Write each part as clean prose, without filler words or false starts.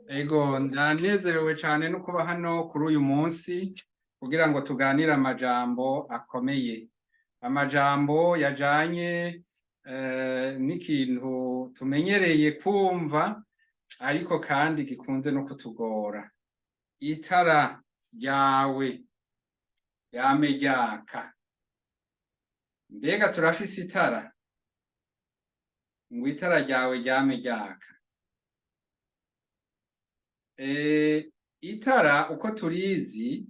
Ego, ndanezerewe cane no kuba hano kuri uyu munsi kugira ngo tuganire amajambo akomeye, amajambo yajanye n'ikintu tumenyereye kumva ariko kandi gikunze no kutugora. Itara ryawe ryame ryaka. Mbega turafise itara? Ngo itara ryawe ryame ryaka. Itara uko turizi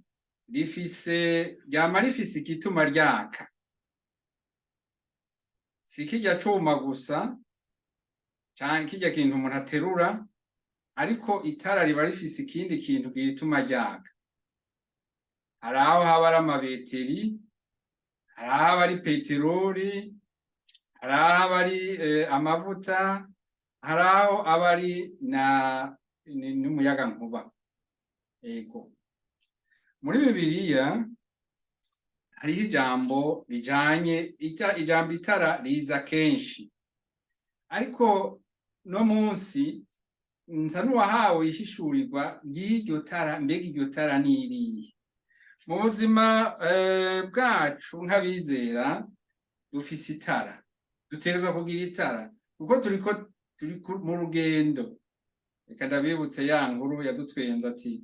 rifise, ryama rifise igituma ryaka. Si kirya cuma gusa canke kirya kintu umuntu aterura, ariko itara riba rifise ikindi kintu gituma ryaka. Hari aho haba ari amabeteri, hari aho aba ari peteroli, hari aho aba ari amavuta, hari aho aba ari na n'umuyagankuba. Ego. Muri Bibiliya hariho ijambo rijanye ijambo itara riza kenshi, ariko no munsi nsa n'uwahawe ihishurirwa ry'iryo tara. Mbega iryo tara ni irihe? Mu buzima bwacu nk'abizera dufise itara, dutegerezwa kugira itara kuko turiko turi mu rugendo. Reka ndabibutse ya nkuru yadutwenza ati: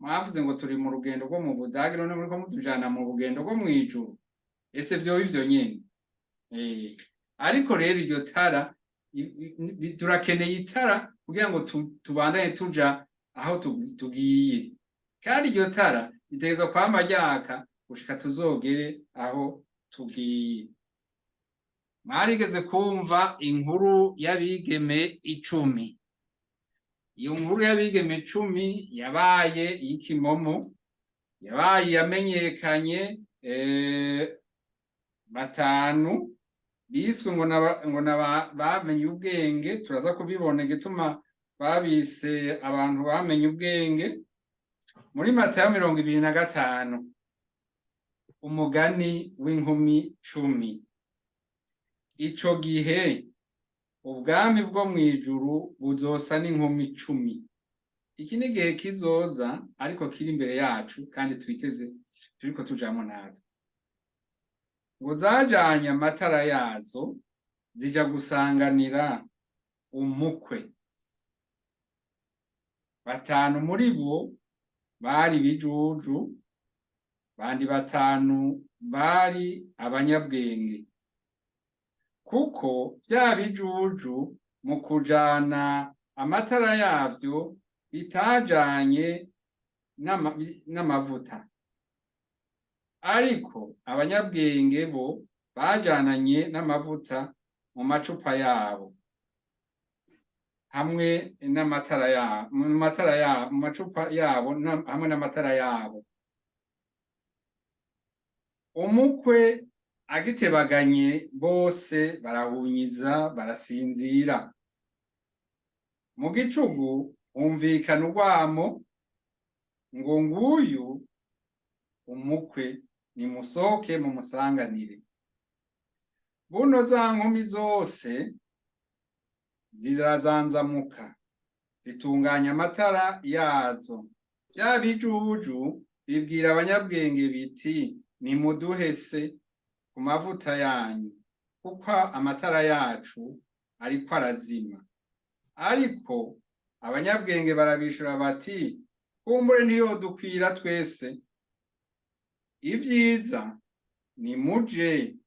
"Mwavuze ngo turi mu rugendo rwo mu Budage, none muriko mutujana mu rugendo rwo mw'ijuru. Ese vyoba ivyo nyene?" Ariko rero iryo tara, turakeneye itara kugira ngo tubandanye tuja aho tugiye, kandi iryo tara ritegerezwa kwama ryaka gushika tuzogere aho tugiye. Mwarigeze kumva inkuru y'abigeme 10. Iyo nkuru y'abigeme 10 yabaye iy'ikimomo, yabaye yamenyekanye. Batanu biswe ngo naba bamenye ubwenge. Turaza kubibona igituma babise abantu bamenye ubwenge. Muri Matayo 25, umugani w'inkumi 10. Ico gihe ubwami bwo mw'ijuru buzosa n'inkumi 10. Iki ni igihe kizoza, ariko kiri imbere yacu kandi twiteze, turiko tujamwo natwe. Ngo zajanye amatara yazo zija gusanganira umukwe. Batanu muri bo bari bijuju, bandi batanu bari abanyabwenge. Kuko vya bijuju mu kujana amatara yavyo bitajanye n'amavuta, ariko abanyabwenge bo bajananye n'amavuta mu macupa yabo hamwe n'amatara yabo, mu matara yabo, mu macupa yabo hamwe n'amatara yabo. Umukwe agitebaganye, bose barahunyiza, barasinzira. Mu gicugu humvikana urwamo ngo: "Nguyu umukwe, nimusohoke mumusanganire." Buno za nkumi zose zirazanzamuka, zitunganya amatara yazo. Vya bijuju bibwira abanyabwenge biti: "Nimuduhese ku mavuta yanyu, kuko amatara yacu ariko arazima." Ariko abanyabwenge barabishura bati: "Kumbure ntiyodukwira twese. Ivyiza nimuje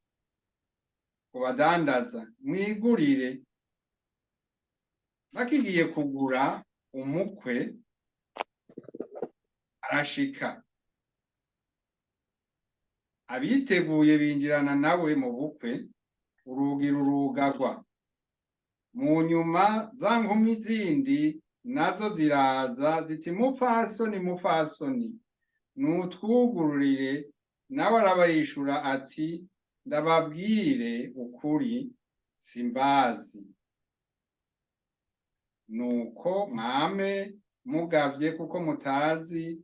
kubadandaza mwigurire." Bakigiye kugura, umukwe arashika. Abiteguye binjirana nawe mu bukwe, urugi rurugagwa. Mu nyuma za nkumi zindi nazo ziraza ziti: "Mupfasoni, mupfasoni, nutwugururire." Nawe arabayishura ati: "Ndababwire ukuri, simbazi." Nuko mwame mugavye, kuko mutazi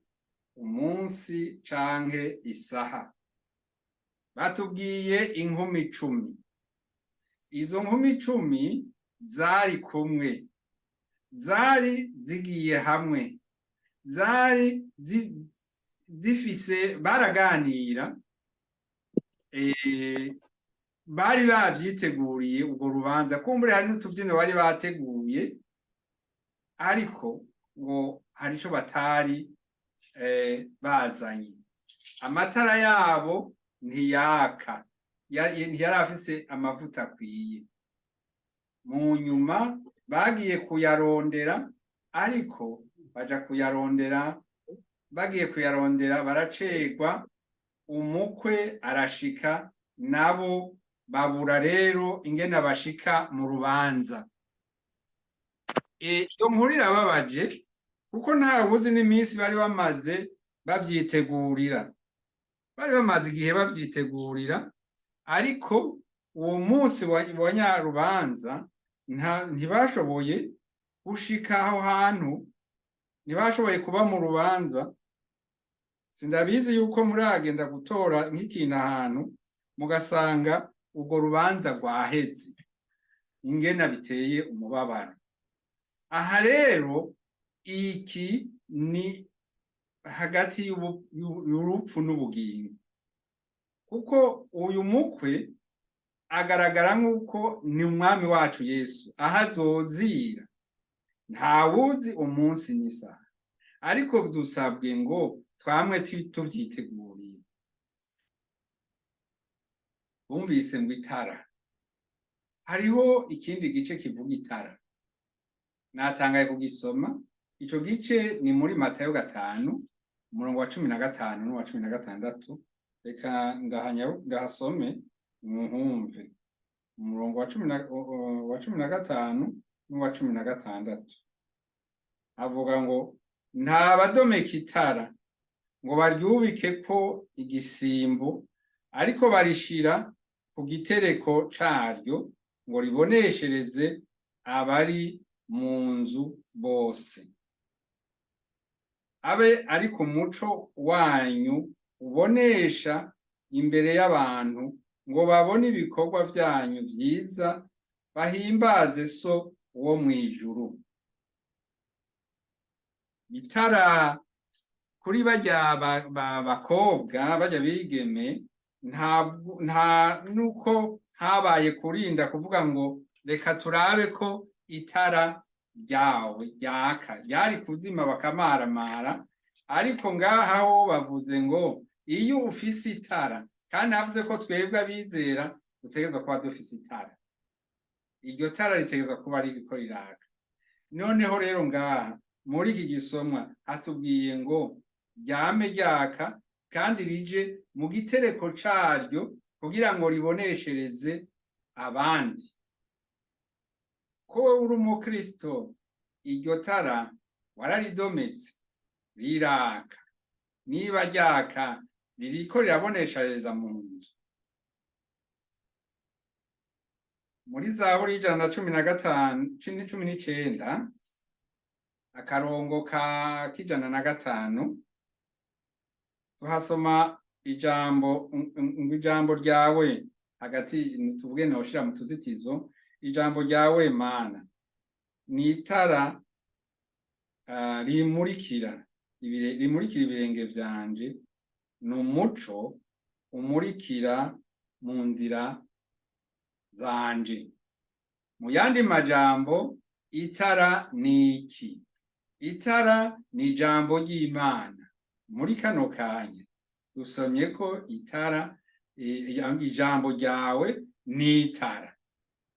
umunsi canke isaha. Batubwiye inkumi 10. Izo nkumi 10 zari kumwe. Zari zigiye hamwe, zari zifise, baraganira, bari bavyiteguriye urwo rubanza. Kumbure hari n'utuvyino bari bateguye, ariko ngo hari ico batari bazanye. Amatara yabo ntiyaka, ntiyari afise amavuta akwiye. Mu nyuma bagiye kuyarondera, ariko baja kuyarondera, bagiye kuyarondera baracegwa, umukwe arashika, nabo babura rero ingene bashika mu rubanza. Iyo nkuru irababaje, kuko ntawe uzi n'iminsi bari bamaze bavyitegurira. Bari bamaze igihe bavyitegurira, ariko uwo munsi wa nyarubanza ntibashoboye gushika aho hantu, ntibashoboye kuba mu rubanza. Sindabizi yuko muragenda gutora nk'ikintu ahantu, mugasanga urwo rubanza rwaheze. Ingena biteye umubabaro. Aha rero iki ni hagati y'urupfu n'ubugingo, kuko uyu mukwe agaragara nk'uko ni umwami wacu Yesu. Aho azozira ntawuzi umunsi n'isaha, ariko dusabwe ngo twamwe tuvyiteguriye. Bumvise ngo itara. Hariho ikindi gice kivuga itara, natangaye kugisoma. Ico gice ni muri Matayo 5, umurongo wa 15 n'uwa 16. Reka ndahasome muhumve. Umurongo wa 15 n'uwa 16 avuga ngo: "Nta badomeka itara ngo baryubike ko igisimbo, ariko barishira ku gitereko caryo ngo riboneshereze abari mu nzu bose. Abe ariko umuco wanyu ubonesha imbere y'abantu, ngo babone ibikorwa vyanyu vyiza, bahimbaze So wo mw'ijuru." Itara kuri barya bakobwa, barya bigeme, nta nuko habaye kurinda kuvuga ngo reka turabe ko itara ryawe ryaka, ryari kuzima bakamaramara. Ariko ngaha ho bavuze ngo iyo ufise itara, kandi havuze ko twebwe abizera dutegerezwa kuba dufise itara, iryo tara ritegerezwa kuba ririko riraka. Noneho rero ngaha muri iki gisomwa hatubwiye ngo ryame ryaka kandi rije mu gitereko caryo kugira ngo riboneshereze abandi. Ko wowe uri umukristo, iryo tara wararidometse riraka? Niba ryaka, ririko riraboneshereza mu nzu? Muri Zaburi 115, 19, akarongo ka 105, tuhasoma ijambo ngo ijambo ryawe, hagati tuvuge noshira mu tuzitizo, ijambo ryawe Mana ni itara rimurikira ibirenge vyanje, ni umuco umurikira mu nzira zanje. Mu yandi majambo, itara ni iki? Itara ni ijambo ry'Imana. Muri kano kanya dusomye ko itara, ijambo ryawe ni itara,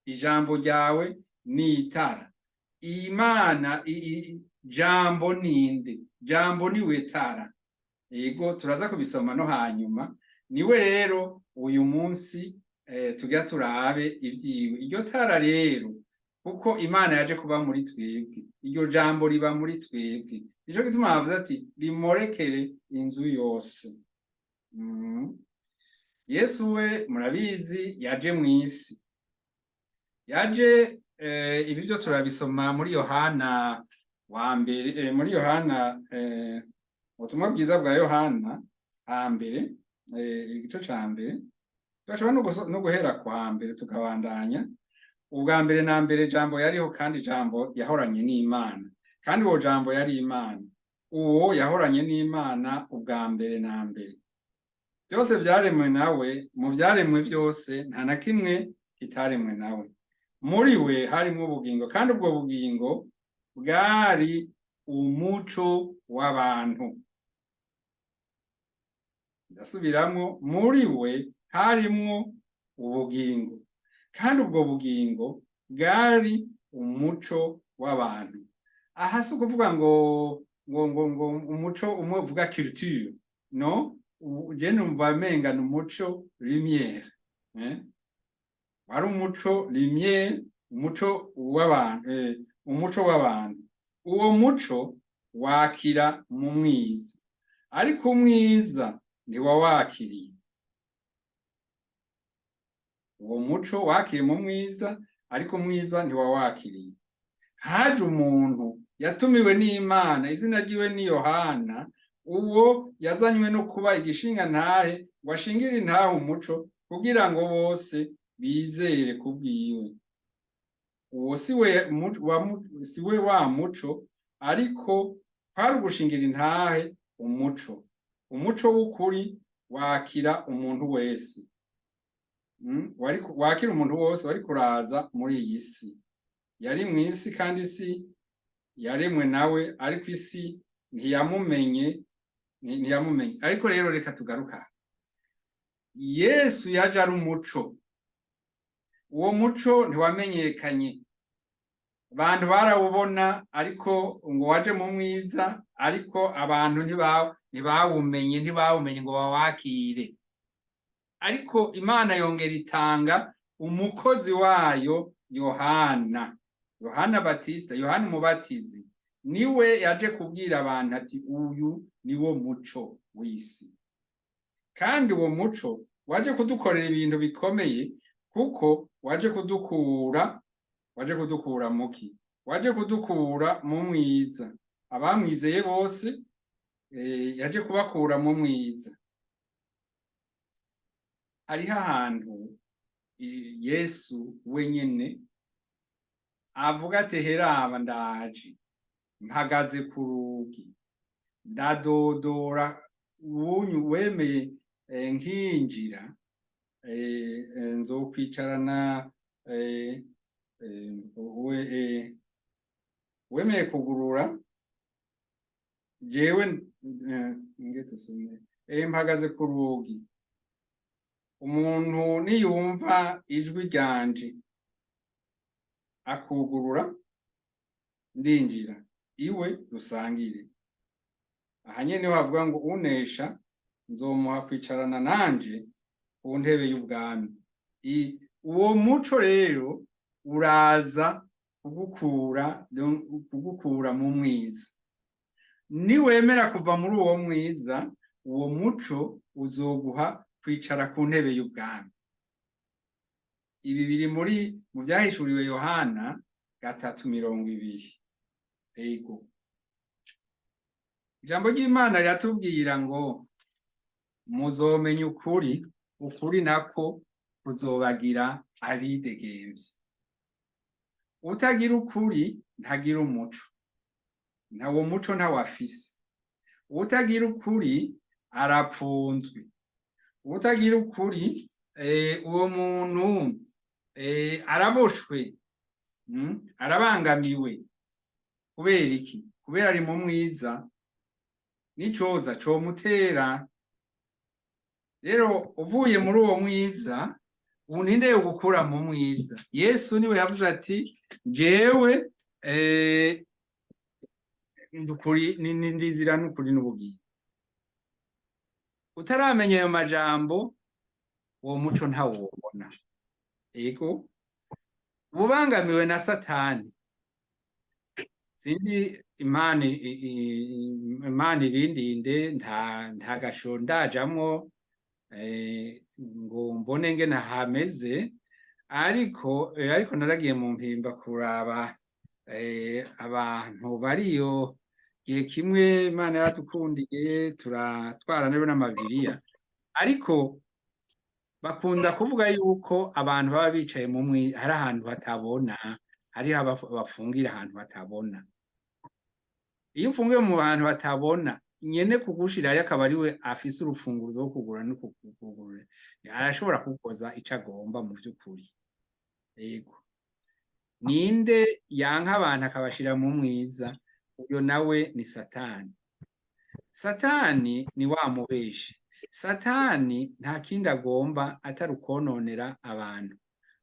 ijambo ryawe ni itara. Imana, jambo ninde? Jambo niwe tara. Ego, turaza kubisoma no hanyuma. Niwe rero uyu munsi tujya turabe ivyiwe. Iryo tara rero, kuko Imana yaje kuba muri twebwe, iryo jambo riba muri twebwe, nico gituma bavuze ati rimorekere inzu yose. Yesu we murabizi yaje mw'isi, yaje ibi byo turabisoma muri Yohana wa mbere, muri Yohana, ubutumwa bwiza bwa Yohana hambere, igice ca mbere. Turashobora no guhera ku hambere tukabandanya. Ubwa mbere na mbere Jambo yariho, kandi Jambo yahoranye n'Imana, kandi uwo Jambo yari Imana. Uwo yahoranye n'Imana ubwa mbere na mbere. Byose vyaremwe nawe, mu vyaremwe vyose nta na kimwe kitaremwe nawe. Muri we harimwo ubugingo, kandi ubwo bugingo bwari umuco w'abantu. Ndasubiramwo, muri we harimwo ubugingo, kandi ubwo bugingo bwari umuco w'abantu. Aha si ukuvuga ngo umuco umwe uvuga culture, no je numva menga ni umuco lumière, eh? Wari umuco lumière, umuco w'abantu, umuco w'abantu. Uwo muco wakira mu mwiza, ariko umwiza ntiwawakiriye. Uwo muco wakiye mu mwiza, ariko umwiza ntiwawakiriye. Haje umuntu yatumiwe n'Imana, izina ryiwe ni Yohana. Uwo yazanywe no kuba igishinga ntahe, ngo ashingire intahe umuco, kugira ngo bose bizere kubwiwe. Uwo si we wa muco, ariko kwari ugushingira intahe umuco. Umuco w'ukuri wakira umuntu wese, wakira umuntu wose wari kuraza muri iyi si. Yari mw'isi, kandi isi yaremwe nawe, ariko isi ntiyamumenye, ntiyamumenye. Ariko rero reka tugaruka. Yesu yaje ari umuco. Uwo muco ntiwamenyekanye, abantu barawubona, ariko ngo waje mu mwiza, ariko abantu ntibawumenye ngo bawakire. Ariko Imana yongera itanga umukozi wayo Yohana, Yohana Batista, Yohana Umubatizi. Niwe yaje kubwira abantu ati: "Uyu niwo muco w'isi." Kandi uwo muco waje kudukorera ibintu bikomeye, kuko waje kudukura muki? Waje kudukura mu mwiza. Abamwizeye bose yaje kubakura mu mwiza. Hariho ahantu Yesu wenyene avuga ati: "Heraba, ndaje, mpagaze ku rugi ndadodora, wunyu wemeye nkinjira, nzokwicarana wemeye kugurura jewe." Nge tusome. Mpagaze ku rugi, umuntu niyumva ijwi ryanje akugurura, ndinjira iwe dusangire. Aha nyene niho havuga ngo: "Unesha nzomuha kwicarana nanje ku ntebe y'ubwami." Uwo muco rero uraza kugukura mu mwiza. Niwemera kuva muri uwo mwiza, uwo muco uzoguha kwicara ku ntebe y'ubwami. Ibi biri mu vyahishuriwe Yohana 3:20. Ego, ijambo ry'Imana riratubwira ngo: "Muzomenya ukuri, ukuri nako kuzobagira abidegemvye." Utagira ukuri ntagira umuco, ntawo muco ntawafise. Utagira ukuri arapfunzwe. Utagira ukuri, uwo muntu araboshwe, arabangamiwe. Kubera iki? Kubera ari mu mwiza, n'icoza comutera. Rero uvuye muri uwo mwiza, ubu ninde yogukura mu mwiza? Yesu niwe yavuze ati: "Jewe ndukuri, ndizira n'ukuri n'ubugingo." Utaramenya ayo majambo, uwo muco ntawubona. Ego, ubangamiwe na Satani. Sindi Imana, Imana ibindinde, nta gasho ndajamwo ngo mbone ngene hameze, ariko naragiye mu Mpimba kuraba abantu bariyo gihe kimwe. Imana yaradukundiye turatwara rero n'amabiriya, ariko Bakunda kuvuga yuko abantu baba bicaye mu mwi, hari ahantu hatabona, hariho bafungira ahantu hatabona. Iyo ufungiwe mu hantu hatabona, nyene kugushirayo akaba ariwe afise urufunguruzo rwo kugura no kugurura, arashobora kugukoza ico agomba mu vy'ukuri. Yego. Ninde yanka abantu akabashira mu mwiza? Uyo nawe ni Satani. Satani ni wa mubeshi. Satani nta kindi agomba atari ukwononera abantu.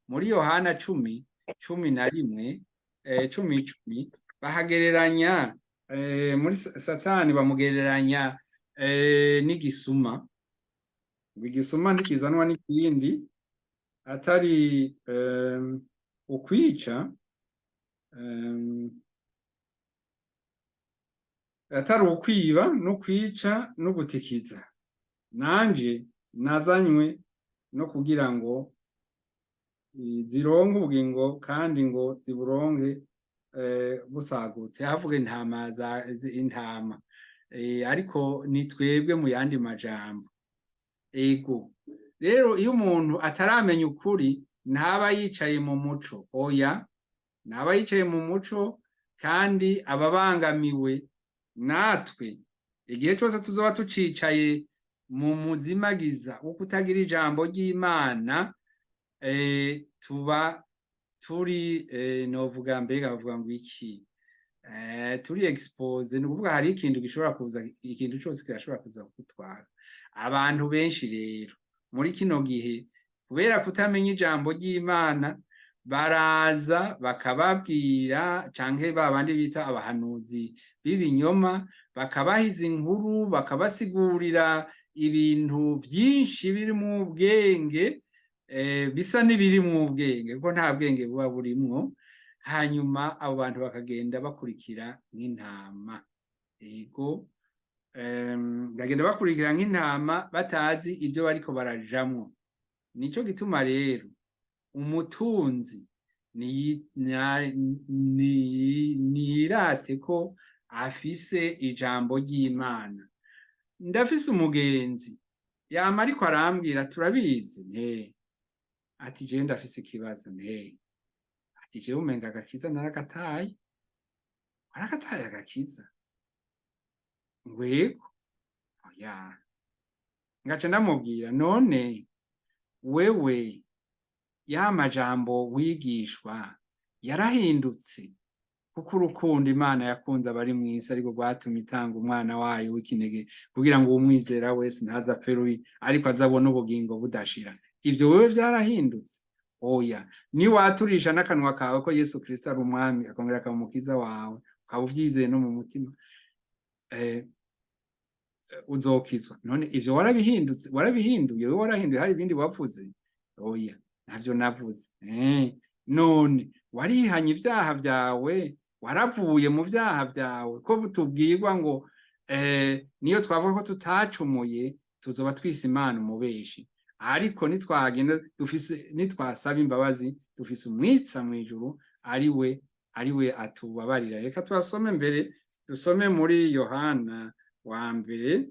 Muri Yohana 10, 11, 10 10, bahagereranya muri Satani bamugereranya n'igisuma. Igisuma ntikizanwa n'ikindi atari ukwica, atari ukwiba no kwica no gutikiza. Nanje nazanywe no kugira ngo zironke ubugingo, kandi ngo ziburonke busagutse. Havuga intama za intama, ariko ni twebwe mu yandi majambo. Ego rero, iyo umuntu ataramenya ukuri, ntaba yicaye mu muco. Oya, ntaba yicaye mu muco kandi aba abangamiwe. Natwe igihe cyose tuzoba tucicaye mu muzimagiza wo kutagira ijambo ry'Imana, tuba turi novuga, mbega bavuga ngo iki, turi exposé. Ni ukuvuga hari ikintu gishobora kuza, ikintu cyose kirashobora kuza kugutwara. Abantu benshi rero muri kino gihe, kubera kutamenya ijambo ry'Imana, baraza bakababwira, canke ba bandi bita abahanuzi b'ibinyoma, bakabahiza inkuru, bakabasigurira ibintu vyinshi birimwo ubwenge, bisa n'ibirimwo ubwenge, kuko nta bwenge buba burimwo. Hanyuma abo bantu bakagenda bakurikira nk'intama. Ego, bagenda bakurikira nk'intama batazi ibyo bariko barajamwo. Nico gituma rero umutunzi niyirate ko afise ijambo ry'Imana. Ndafise umugenzi yama ariko arambwira, turabizi nte, ati: "Jewe ndafise ikibazo." Nte, ati: "Jewe umenga agakiza naragataye." "Waragataye agakiza?" Ngwego, oya. Ngaca ndamubwira: "None wewe ya majambo wigishwa yarahindutse? Kuko urukundo Imana yakunze abari mw'isi ariko rwatumye itanga umwana wayo w'ikinege, kugira ngo uwumwizera wese ntaze apfe rubi, ariko azabone ubugingo budashira. Ivyo wewe vyarahindutse?" "Oya." "Niwaturisha n'akanwa kawe ko Yesu Kristo ari umwami, akongera akaba umukiza wawe, ukaba uvyizeye no mu mutima, uzokizwa. None ivyo warabihindutse, warabihinduye? Wewe warahinduye? Hari ibindi wavuze?" "Oya, ntavyo navuze." "None warihanye ivyaha vyawe? Waravuye mu vyaha vyawe? Ko tubwirwa ngo niyo twavuga ko tutacumuye, tuzoba twise Imana umubeshi. Ariko nitwagenda dufise, nitwasaba imbabazi, dufise umwitsa mw'ijuru, ariwe atubabarira." Reka tuhasome mbere, dusome muri Yohana wa mbere,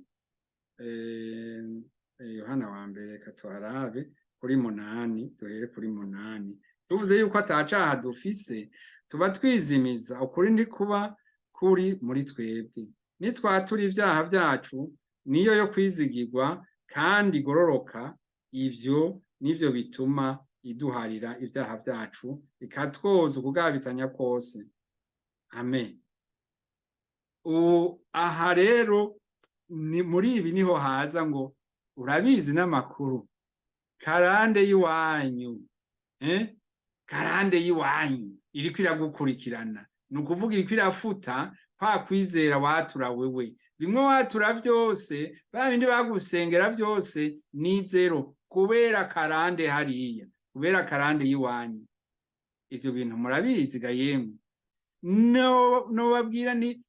Yohana wa mbere, reka tuharabe kuri 8, duhere kuri 8. Tuvuze yuko atacaha dufise, tuba twizimiza, ukuri ntikuba kuri muri twebwe. Nitwatura ivyaha vyacu, niyo yo kwizigirwa kandi igororoka, ivyo nivyo bituma iduharira ivyaha vyacu, ikatwoza ukugabitanya kose. Amen. Aha rero ni muri ibi niho haza ngo urabizi n'amakuru karande y'iwanyu, eh? Karande y'iwanyu iriko iragukurikirana, ni ukuvuga iriko irafuta kwa kwizera watura wewe. Bimwe watura vyose, ba bindi bagusengera vyose ni zéro, kubera karande hariya, kubera karande y'iwanyu. Ivyo bintu murabizi ga yemwe. No nobabwira ni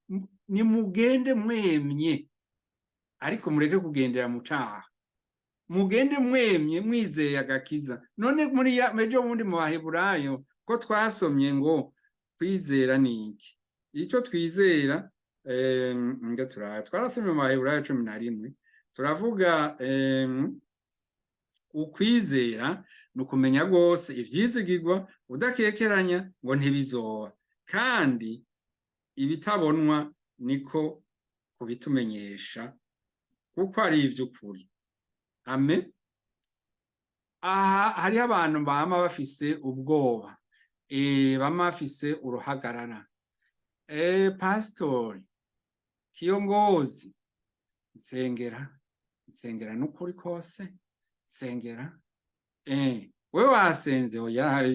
nimugende mwemye, ariko mureke kugendera mu caha. Mugende mwemye, mwizeye agakiza. None muri ejo bundi mu Baheburayo ko twasomye ngo kwizera ni iki? Icyo twizera, nga twarasomye mu Baheburayo 11, turavuga Ukwizera ni ukumenya rwose ivyizigirwa, udakekeranya ngo ntibizoba, kandi ibitabonwa niko kubitumenyesha kuko ari ivy'ukuri. Amen. Aha hariho abantu bama bafise ubwoba, bama bafise uruhagarara. Pastori, kiongozi, nsengera, nsengera n'ukuri kose, nsengera. Wewe wasenze? Oya,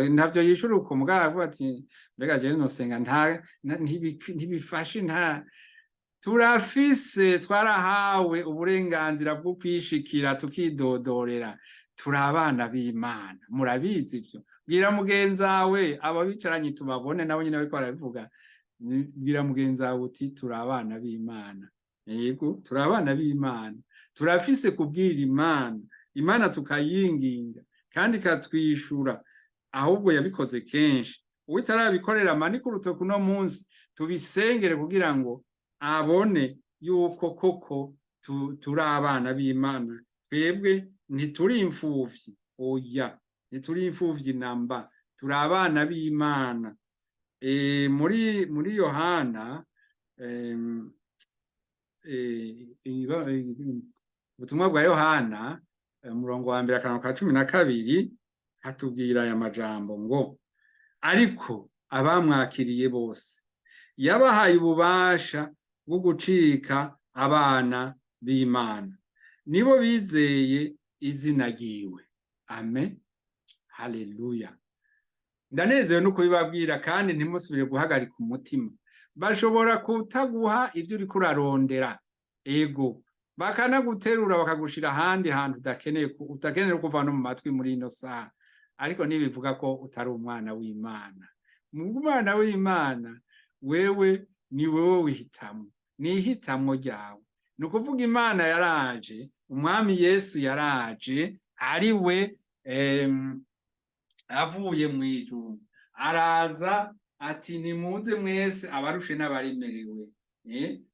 ntavyo yishura uko, mugabo aravuga ati: "Mbega jewe nosenga nta ntibifashe?" Nta turafise, twarahawe uburenganzira bwo kwishikira tukidodorera. Turi abana b'Imana, murabizi ivyo. Bwira mugenzawe, abo bicaranye tubabone, nabo nyene bariko barabivuga. Bwira mugenzawe uti: "Turi abana b'Imana." Yego, turi abana b'Imana, turafise kubwira Imana, Imana tukayinginga kandi ikatwishura. Ahubwo yabikoze kenshi. Uwitarabikorera amanike urutoki uno munsi, tubisengere kugira ngo abone yuko koko turi abana b'Imana. Twebwe ntituri imfuvyi, oya, ntituri imfuvyi namba, turi abana b'Imana. Muri Yohana, ubutumwa bwa Yohana, umurongo wa mbere, akantu ka 12, hatubwira aya majambo ngo: "Ariko abamwakiriye bose yabahaye ububasha bwo gucika abana b'Imana, nibo bizeye izina ryiwe." Amen, haleluya. Ndanezerewe no kubibabwira, kandi ntimusubire guhagarika umutima. Bashobora kutaguha ibyo uriko urarondera, ego, bakanaguterura bakagushira ahandi hantu udakeneye kuva no mu matwi muri ino saha, ariko ntibivuga ko utari umwana w'Imana. Mu mwana w'Imana, wewe ni wewe wihitamo, ni ihitamwo ryawe. Ni ukuvuga Imana yaraje, Umwami Yesu yaraje, ari we avuye mu ijuru, araza ati: "Nimuze mwese abarushe n'abaremerewe,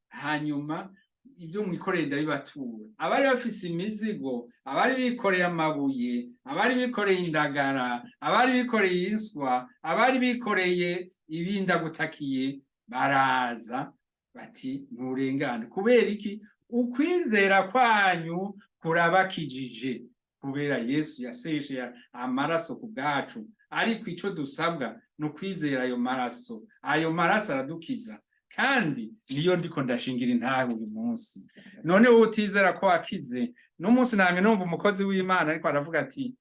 hanyuma ibyo mwikoreye ndabibatura." Abari bafise imizigo, abari bikoreye amabuye, abari bikoreye indagara, abari bikoreye inswa, abari bikoreye ibindagutakiye, baraza bati: "Nturengane." Kubera iki? Ukwizera kwanyu kurabakijije, kubera Yesu yaseshe amaraso ku bwacu. Ariko ico dusabwa ni ukwizera ayo maraso. Ayo maraso aradukiza, kandi niyo ndiko ndashingira intahe uyu munsi. None wowe utizera ko wakize? N'umunsi namye numva umukozi w'Imana ariko aravuga ati: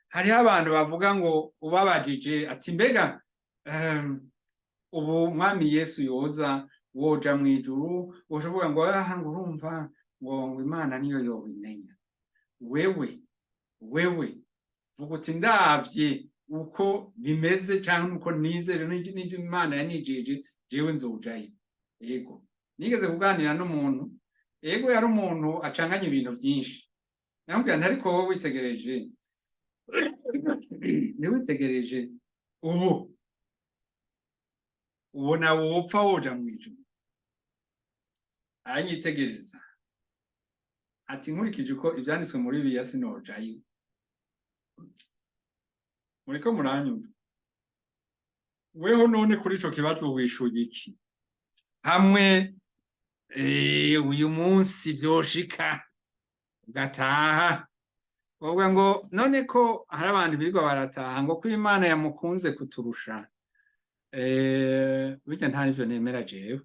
hariho abantu bavuga ngo ubabajije ati: "Mbega ubu Mwami Yesu yoza, woja mu ijuru?" Ushoboka ngo: "Aha," ngo urumva ngo Imana niyo yobimenya. Wewe vuga uti: "Ndavye uko bimeze canke uko nizere n'ivyo Imana yanijeje, jewe nzojayo." Ego, nigeze kuganira n'umuntu, ego, yari umuntu acanganya ibintu vyinshi. Namubwira nti: "Ariko wowe witegereje, ntiwitegereje ubu, ubona wopfa woja mw'ijuru?" Aranyitegereza ati: "Nkurikije uko ivyanditswe muri Bibiliya, sinojayo." Muriko muranyumva? Weho none kuri ico kibazo wishuye iki? Hamwe uyu munsi vyoshika ugataha, bavuga ngo none ko hari abantu birirwa barataha ngo ko Imana yamukunze kuturusha? Burya nta nivyo nemera jewe.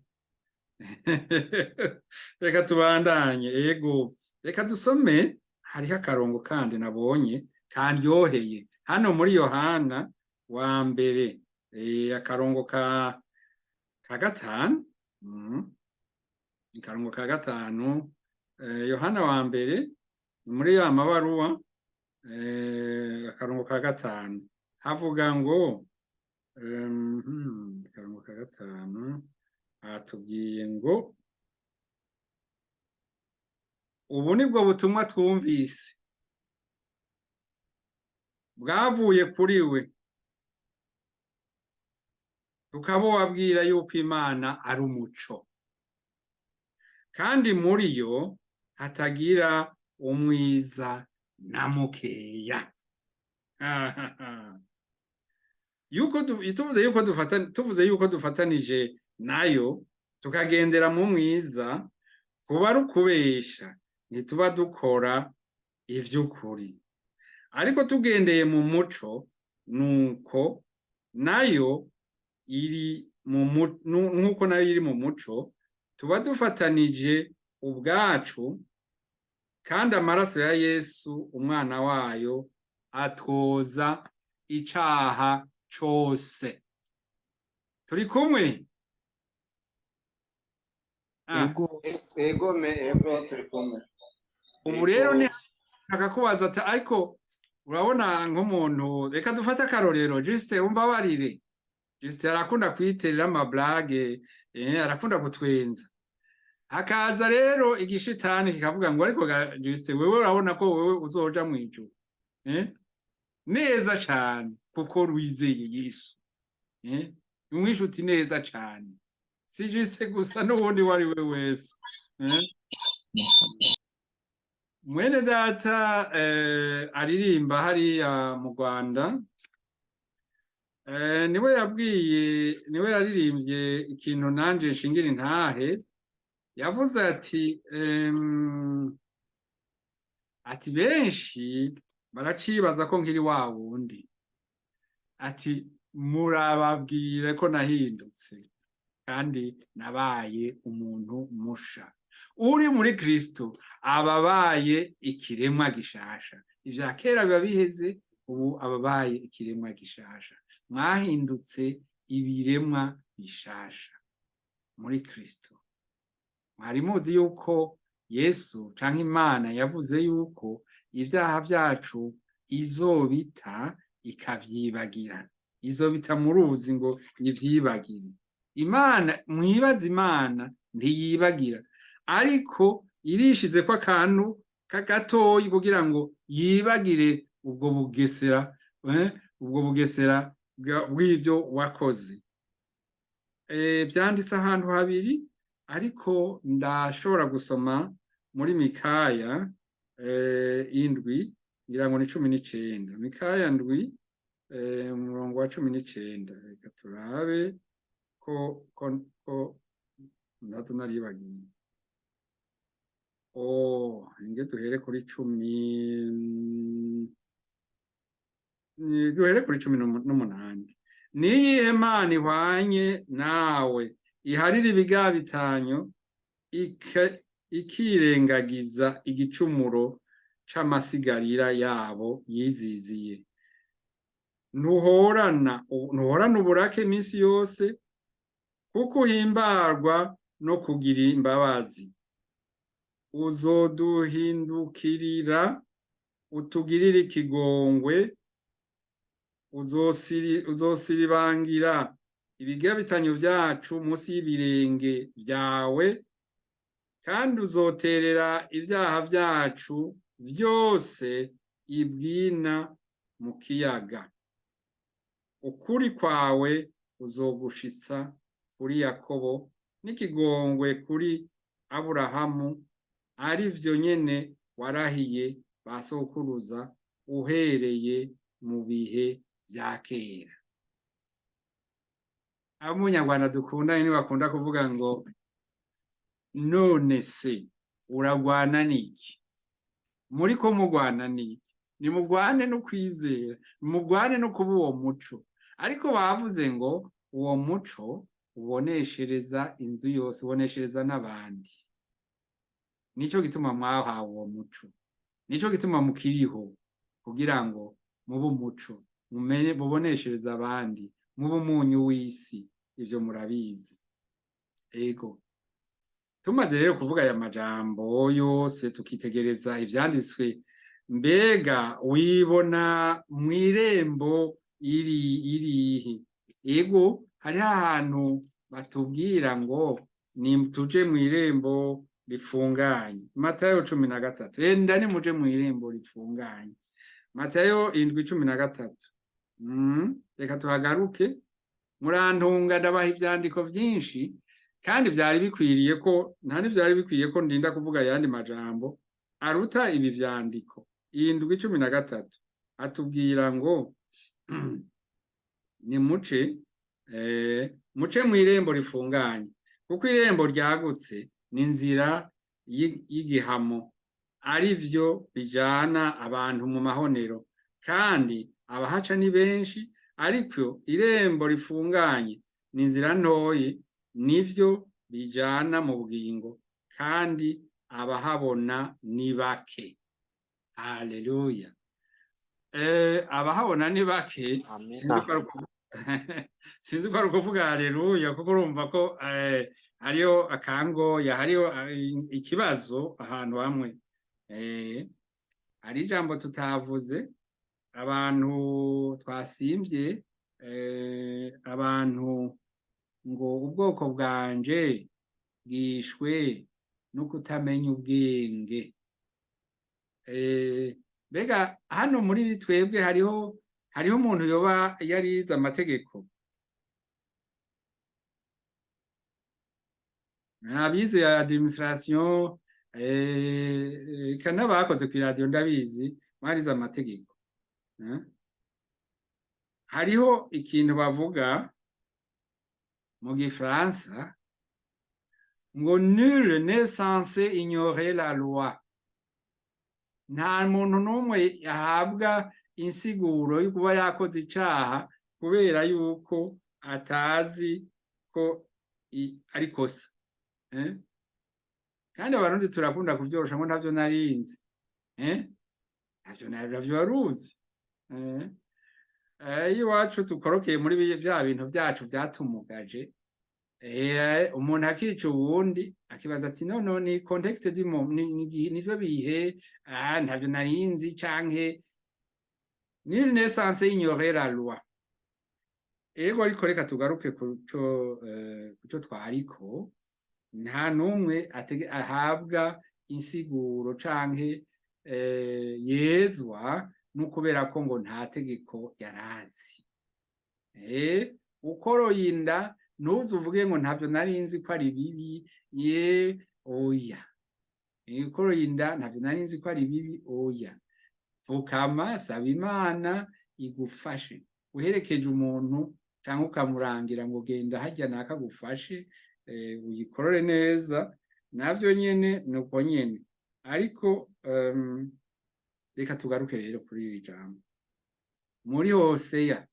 Reka tubandanye. Ego, reka dusome. Hariho akarongo kandi nabonye kandyoheye hano muri Yohana wa mbere, akarongo ka 5, akarongo ka 5, Yohana wa mbere, muri ya mabaruwa, akarongo ka 5, havuga ngo, akarongo ka 5 hatubwiye ngo: "Ubu nibwo butumwa twumvise bwavuye kuri we, tukabubabwira, yuko Imana ari umuco, kandi muri yo hatagira umwiza Na mukeya. Yuko tuvuze yuko dufatanije nayo, tukagendera mu mwiza, kuba ari ukubesha, ntituba dukora ivy'ukuri. Ariko tugendeye mu muco, nuko nayo iri mu nkuko nayo iri mu muco, tuba dufatanije ubwacu, kandi amaraso ya Yesu umwana wayo atwoza icaha cose. Turi kumwe? Ego. Ego me, ego, turi kumwe. Ubu rero ni akakubaza ati: "Ariko urabona nk'umuntu", reka dufate akarorero, Juste, umbabarire, Juste arakunda kwiterera ama blagues, arakunda gutwenza. Hakaza rero igishitani kikavuga ngo: "Ariko Juste, wewe urabona ko wewe uzoja mw'ijuru neza cane kuko wizeye Yesu?" Umwishe uti: "Neza cane." Si Juste gusa, n'uwundi uwo ari we wese. Mwene data aririmba hariya mu Rwanda, niwe yabwiye, niwe yaririmbye ikintu nanje nshingira intahe. Yavuze ati: "Benshi baracibaza ko nkiri wa wundi", ati: "Murababwire ko nahindutse kandi nabaye umuntu musha. Uri muri Kristo aba abaye ikiremwa gishasha, ivya kera biba biheze, ubu aba abaye ikiremwa gishasha." Mwahindutse ibiremwa bishasha muri Kristo. Mwari muzi yuko Yesu canke Imana yavuze yuko ivyaha vyacu izobita ikavyibagira, izobita mu ruzi ngo ivyibagire? Imana, mwibaza, Imana ntiyibagira, ariko irishizeko akantu kagatoyi kugira ngo yibagire ubwo bugesera, ubwo bugesera bw'ivyo wakoze. Vyanditse ahantu habiri, ariko ndashobora gusoma muri Mikaya 7, ngira ngo ni 19. Mikaya 7, umurongo wa 19. Reka turabe ko ndaza naribagiye. Oh, inge duhere kuri 10, duhere kuri 18. Niyihe Mana ihwanye nawe, iharira ibigabitanyo, ikirengagiza igicumuro c'amasigarira yabo yiziziye? Ntuhorana uburake iminsi yose, kuko uhimbarwa no kugira imbabazi. Uzoduhindukirira utugirire ikigongwe, uzosiribangira ibigabitanyo vyacu munsi y'ibirenge vyawe, kandi uzoterera ivyaha vyacu vyose ibwina mu kiyaga. Ukuri kwawe uzogushitsa kuri Yakobo, n'ikigongwe kuri Aburahamu, ari vyo nyene warahiye ba sokuruza uhereye mu bihe vya kera. Abo munyarwanda dukundanye ntibakunda kuvuga ngo: "None se uragwana n'iki? Muri ko mugwana n'iki? Nimugwane no kwizera, mugwane no kuba uwo muco." Ariko bavuze ngo uwo muco uboneshereza inzu yose, uboneshereza n'abandi. Nico gituma mwahawe uwo muco, nico gituma mukiriho, kugira ngo mube umuco, mumenye muboneshereza abandi, mube umunyu w'isi. Ivyo murabizi. Ego, tumaze rero kuvuga aya majambo yose, tukitegereza ivyanditswe, mbega wibona mw'irembo iri irihe? Ego, hariho ahantu batubwira ngo ni tuje mw'irembo rifunganye, Matayo 13: "Enda nimuje mw'irembo rifunganye." Matayo 7:13. Reka tuhagaruke. Murantunga, ndabaha ivyandiko vyinshi, kandi vyari bikwiriye ko nta n'ivyari bikwiye ko ndinda kuvuga ayandi majambo aruta ibi vyandiko. 7:13 atubwira ngo nimuce muce mu irembo rifunganye, kuko irembo ryagutse ni inzira y'igihamo, ari vyo bijana abantu mu mahonero, kandi abahaca ni benshi. Ariko irembo rifunganye ni inzira ntoyi, nivyo bijana mu bugingo, kandi abahabona ni bake. Haleluya! Abahabona ni bake. Sinzi ko ari ukuvuga haleluya, kuko urumva ko hariho akangoya, hariho ikibazo ahantu hamwe. Hari ijambo tutavuze, abantu twasimvye, abantu ngo ubwoko bwanje bwishwe no kutamenya ubwenge. Mbega hano muri twebwe hariho umuntu yoba yarize amategeko? Abize administration, eka n'abakoze kw'iradiyo, ndabizi mwarize amategeko. Hariho ikintu bavuga mu gifaransa ngo "Nul n'est censé ignorer la loi." Nta muntu n'umwe ahabwa insiguro yo kuba yakoze icaha kubera yuko atazi ko ari kosa. Kandi Abarundi turakunda kuvyorosha ngo ntavyo narinzi. Ntavyo waruzi. Iyo iwacu dukorokeye muri vya bintu vyacu vyatumugaje, umuntu akica uwundi akibaza ati nono ni contexte du nivyo bihe, ntavyo narinzi, canke nul n'est censé ignorer la loi. Ego, ariko reka tugaruke kuco twariko. Nta n'umwe ahabwa insiguro canke yezwa no kubera ko ngo nta tegeko yarazi. Ukoroye inda, ntuze uvuge ngo ntavyo narinzi ko ari bibi. Ye, oya. Ukoroye inda, ntavyo narinzi ko ari bibi, oya. Pfukama, saba Imana igufashe. Uherekeje umuntu canke ukamurangira ngo genda harya nakagufashe, uyikorore neza, navyo nyene nuko nyene. Ariko reka tugaruke rero kuri iri jambo muri Hoseya.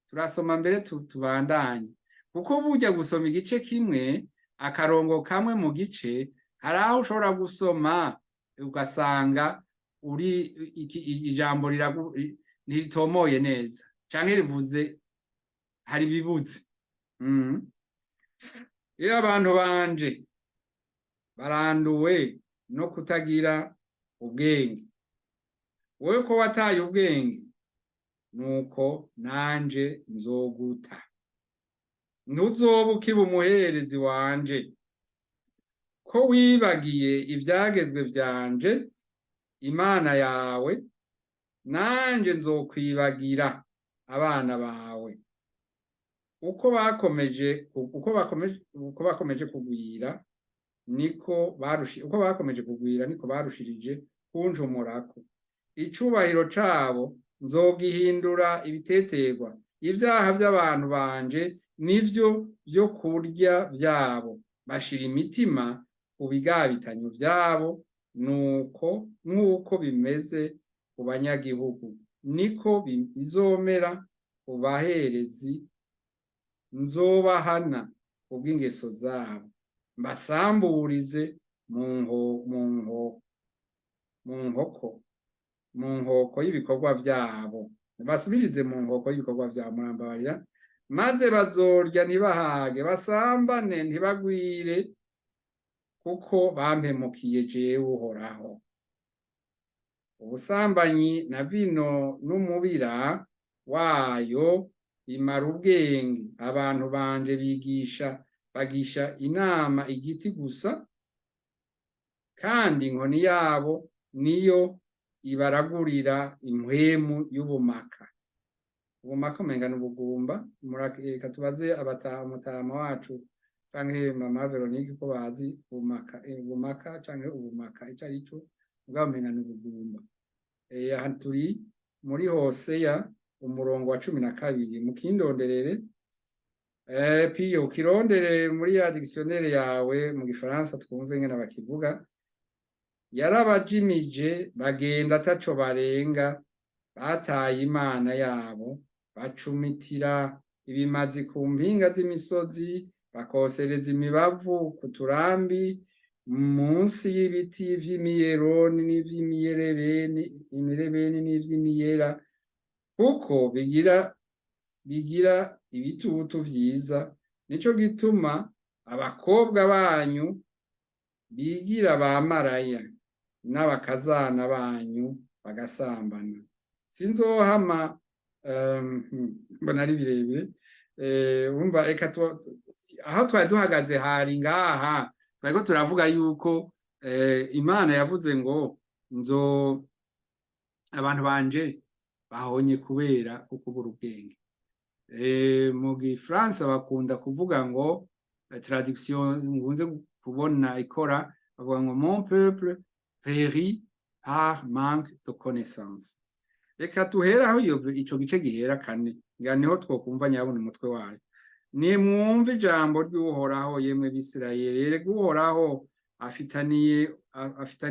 Turasoma mbere tubandanye, kuko burya gusoma igice kimwe, akarongo kamwe mu gice, hari aho ushobora gusoma ugasanga uri ijambo ntiritomoye neza canke rivuze hari ibibuze. Iyo abantu banje baranduwe no kutagira ubwenge, wowe ko wataye ubwenge, nuko nanje nzoguta, ntuzoba ukiba umuherezi wanje. Ko wibagiye ivyagezwe vyanje, Imana yawe, nanje nzokwibagira abana bawe. Uko bakomeje kugwira, niko barushi uko bakomeje kugwira, niko barushirije kunjumurako. Icubahiro cabo nzogihindura ibiteterwa, ibyaha by'abantu banje nivyo byo kurya vyabo. Bashira imitima ku bigabitanyo vyabo, nuko nk'uko bimeze ku banyagihugu, niko bizomera ku baherezi. Nzobahana kubw'ingeso zabo, mbasamburize mu nkoko y'ibikorwa vyabo, basubirize mu nkoko y'ibikorwa vyabo, murambabarira. Maze bazorya ntibahage, basambane ntibagwire, kuko bampemukiye jewe Uhoraho. Ubusambanyi na vino n'umubira wayo bimara ubwenge. Abantu banje bigisha bagisha inama igiti gusa, kandi inkoni yabo niyo ibaragurira impwemu y'ubumaka. Ubumaka umenga n'ubugumba. Reka tubaze umutama wacu canke mama Veronique ko bazi ubumaka, ubumaka canke ubumaka ico arico. Mugabo umenga n'ubugumba. Aha turi muri Hoseya, umurongo wa 12. Mukindonderere, Piyo, ukirondere muri ya dictionnaire yawe mu Gifaransa, twumve ngene bakivuga. Yarabajimije bagenda ataco barenga, bataye Imana yabo, bacumitira ibimazi ku mpinga z'imisozi, bakosereza imibavu ku turambi, munsi y'ibiti vy'imiyeroni n'ivy'imiyerebeni, imirebeni n'ivy'imiyera, kuko bigira ibitutu vyiza. Nico gituma abakobwa banyu bigira ba maraya, n'abakazana banyu bagasambana. Sinzohama, mbona ari birebire. Umva, reka aho twari duhagaze hari ngaha, twariko turavuga yuko Imana yavuze ngo nzo abantu banje bahonye kubera ukubura ubwenge. Mu Gifaransa bakunda kuvuga ngo, traduction nkunze kubona ikora, bavuga ngo: "Mon peuple périt par manque de connaissance." Reka duhere aho iyo ico gice gihera kane, ngira niho twokumva nyabona umutwe wayo. Nimwumve ijambo ry'Uhoraho, yemwe Bisirayeli. Erega Uhoraho afitaniye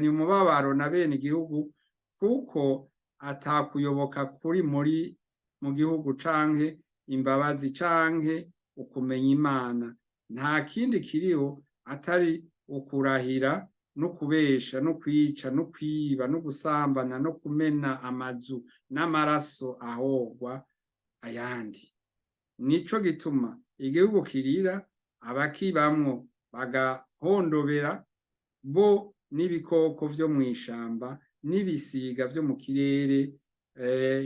umubabaro na bene igihugu, kuko atakuyoboka kuri muri mu gihugu, canke imbabazi, canke ukumenya Imana. Nta kindi kiriho atari ukurahira no kubesha no kwica no kwiba no gusambana no kumena amazu n'amaraso ahogwa ayandi. Nico gituma igihugu kirira, abakibamwo bagahondobera, bo n'ibikoko vyo mw'ishamba n'ibisiga vyo mu kirere,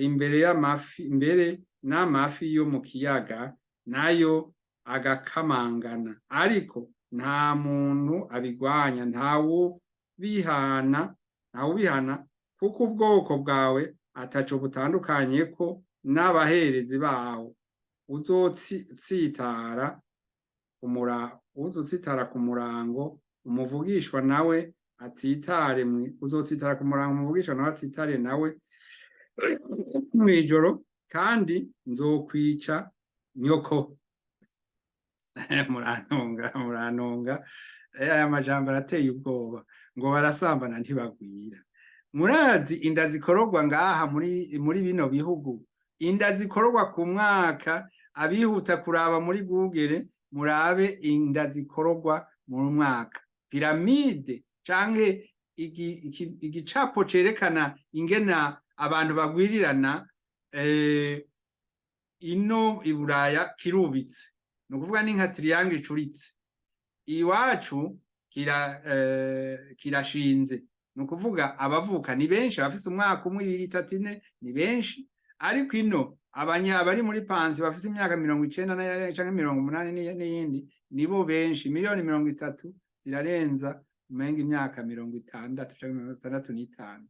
imbere y'amafi, mbere n'amafi yo mu kiyaga nayo agakamangana. Ariko nta muntu abigwanya, ntawubihana, ntawubihana, kuko ubwoko bwawe ataco butandukanye ko n'abaherezi bawo. Uzotsitara uzotsitara ku murango, umuvugishwa nawe atsitare, uzotsitara ku murango, umuvugishwa nawe atsitare nawe mw'ijoro, kandi nzokwica nyoko. Murantunga, murantunga, aya majambo arateye ubwoba, ngo barasambana ntibagwira. Murazi inda zikororwa ngaha muri bino bihugu, inda zikororwa ku mwaka? Abihuta kuraba muri Google, murabe inda zikororwa mu mwaka, pyramide canke igicapo cerekana ingena abantu bagwirirana ino i Buraya kirubitse, ni ukuvuga ni nka triangle icuritse. Iwacu kirashinze, ni ukuvuga abavuka ni benshi, abafise umwaka umwe, 2, 3, 4 ni benshi. Ariko ino abari muri pansiyo bafise imyaka 90 canke 80 n'iyindi nibo benshi. Miliyoni 30 zirarenza umenga imyaka 60 canke 65.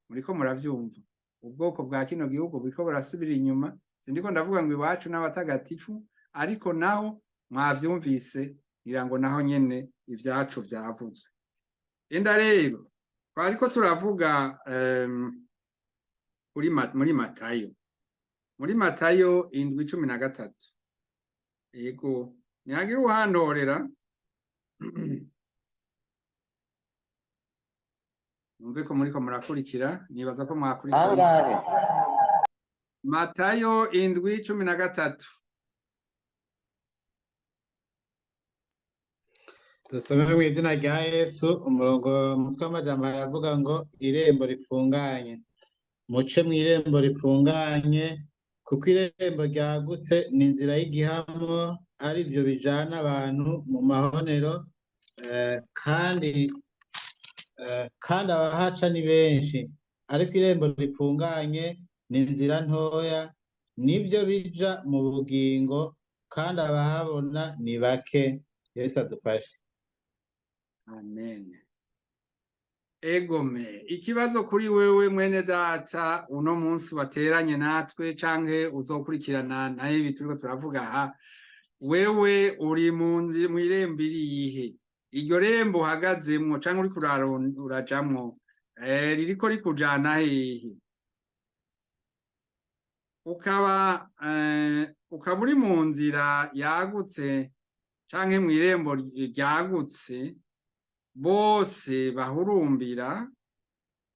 Muriko muravyumva, ubwoko bwa kino gihugu buriko burasubira inyuma. Sindiko ndavuga ngo iwacu n'abatagatifu, ariko naho mwavyumvise, ngira ngo naho nyene ivyacu vyavuzwe. Enda rero twariko turavuga kuri muri Matayo 7:13. Yego, ntihagire uhandorera, numve ko muriko murakurikira. Nibaza ko mwakurikira. Angahe? Matayo 7:13. Dusome mu izina rya Yesu. Umurongo, umutwe w'amajambo aravuga ngo: "Irembo ripfunganye." Muce mu irembo ripfunganye, kuko irembo ryagutse ni inzira y'igihamo, ari byo bijana abantu mu mahonero, kandi abahaca ni benshi. Ariko irembo ripfunganye ni inzira ntoya, nibyo bija mu bugingo, kandi abahabona ni bake. Yesu adufashe. Amen. Egome, ikibazo kuri wewe mwene data uno munsi wateranye natwe canke uzokurikirana nayo ibi turiko turavuga aha: wewe uri mu nzi mw'irembo irihe? Iryo rembo uhagazemwo canke uriko urajamwo, ririko rikujana hehe? Ukaba uri mu nzira yagutse canke mw'irembo ryagutse bose bahurumbira,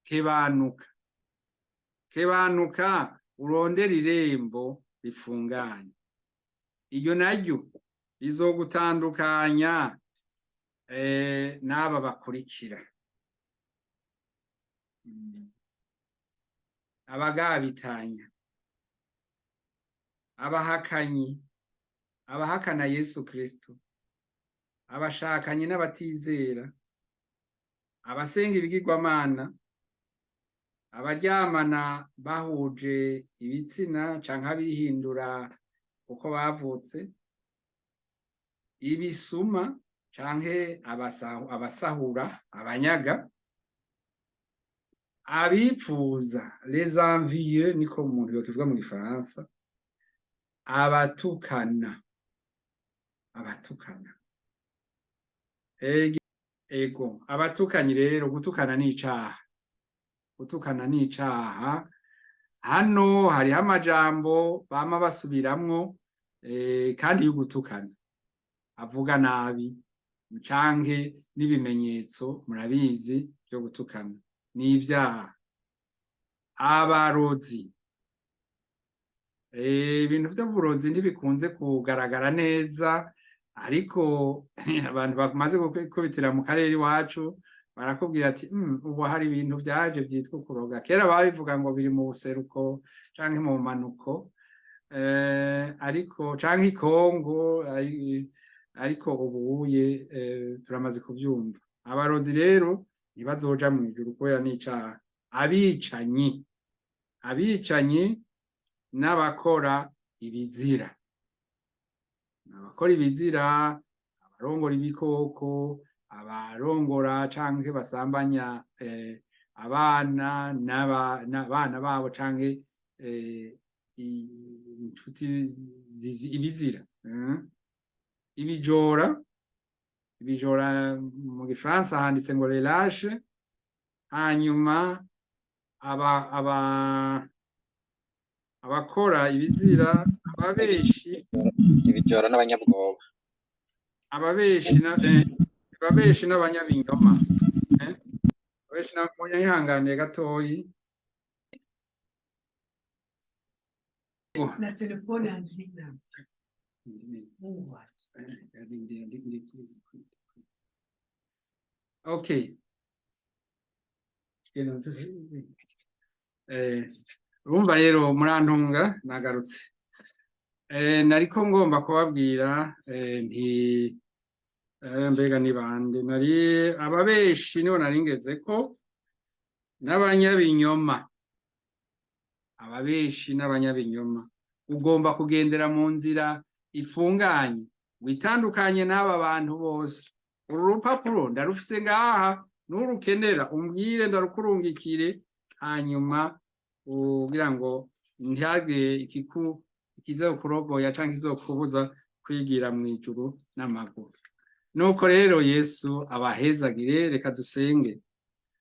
kebanuka, kebanuka, urondera irembo rifunganye. Iryo naryo rizogutandukanya n'aba bakurikira: abagabitanya, abahakanyi, abahakana Yesu Kristo, abashakanyi n'abatizera, abasenga ibigirwamana, abaryamana bahuje ibitsina canke abihindura uko bavutse, ibisuma canke abasahura, abanyaga, abipfuza, les envieux niko umuntu yokivuga mu gifaransa, abatukana, abatukana. Ego, abatukanyi rero, gutukana ni icaha, gutukana ni icaha. Hano hariho amajambo bama basubiramwo kandi y'ugutukana, avuga nabi canke n'ibimenyetso murabizi vyo gutukana n'ivyaha. Abarozi, ibintu vy'uburozi ntibikunze kugaragara neza, ariko abantu bamaze gukubitira mu karere iwacu barakubwira ati: "Ubu hari ibintu vyaje vyitwa kuroga." Kera babivuga ngo biri mu buseruko canke mu bumanuko, ariko canke i Kongo, ariko ubuye turamaze kuvyumva. Abarozi rero ntibazoja mw'ijuru kubera n'icaha. Abicanyi, abicanyi n'abakora ibizira, abakora ibizira, abarongora ibikoko, abarongora canke basambanya abana n'abana babo canke inshuti, ibizira, ibijora. Ibijora mu gifaransa handitse ngo les lâches. Hanyuma aba abakora ibizira, ababeshi. Ibijora n'abanyabwoba. Ababeshi na ababeshi n'abanyabinyoma, ababeshi n'abanyabihanganiye gatoyi. Na telefone yanjye ni Mungu wacu. Okay. Urumva rero, murantunga, nagarutse. Nariko ngomba kubabwira nti mbega ni bande nari? Ababeshi nibo nari ngezeko n'abanyabinyoma, ababeshi n'abanyabinyoma. Ugomba kugendera mu nzira ifunganye, witandukanye n'aba bantu bose. Uru rupapuro ndarufise ngaha, nurukenera umbwire ndarukurungikire, hanyuma kugira ngo ntihagire ikiku ikizokurogoya canke ikizokubuza kwigira mw'ijuru n'amaguru. Nuko rero Yesu abahezagire. Reka dusenge.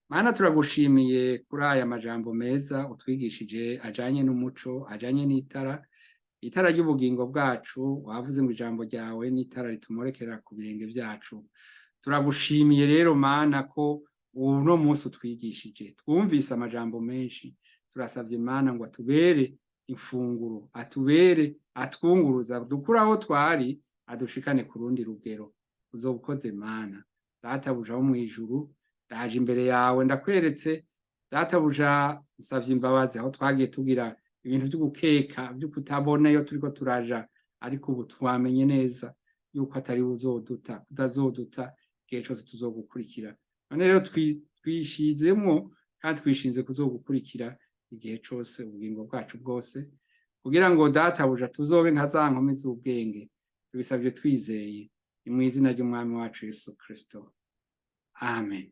Mana, turagushimiye kuri aya majambo meza utwigishije ajanye n'umuco, ajanye n'itara, itara ry'ubugingo bwacu. Wavuze mu ijambo ryawe n'itara ritumurikira ku birenge byacu. Turagushimiye rero Mana ko uno munsi utwigishije, twumvise amajambo menshi. Turasavye Mana ngo atubere imfunguro, atubere atwunguruza, dukure aho twari, adushikane ku rundi rugero. Uzoba ukoze Mana. Databuja wo mw'ijuru, ndaje imbere yawe, ndakweretse Databuja, nsavye imbabazi aho twagiye tugira ibintu vyo gukeka, vyo kutabona iyo turiko turaja, ariko ubu twamenye neza yuko atari uzoduta, utazoduta igihe cose tuzogukurikira. None rero twishizemwo kandi twishinze kuzogukurikira igihe cose, ubugingo bwacu bwose, kugira ngo Databuja tuzobe nka za nkumi z'ubwenge. Tubisabye twizeye, ni mw'izina ry'umwami wacu Yesu Kristo, amen.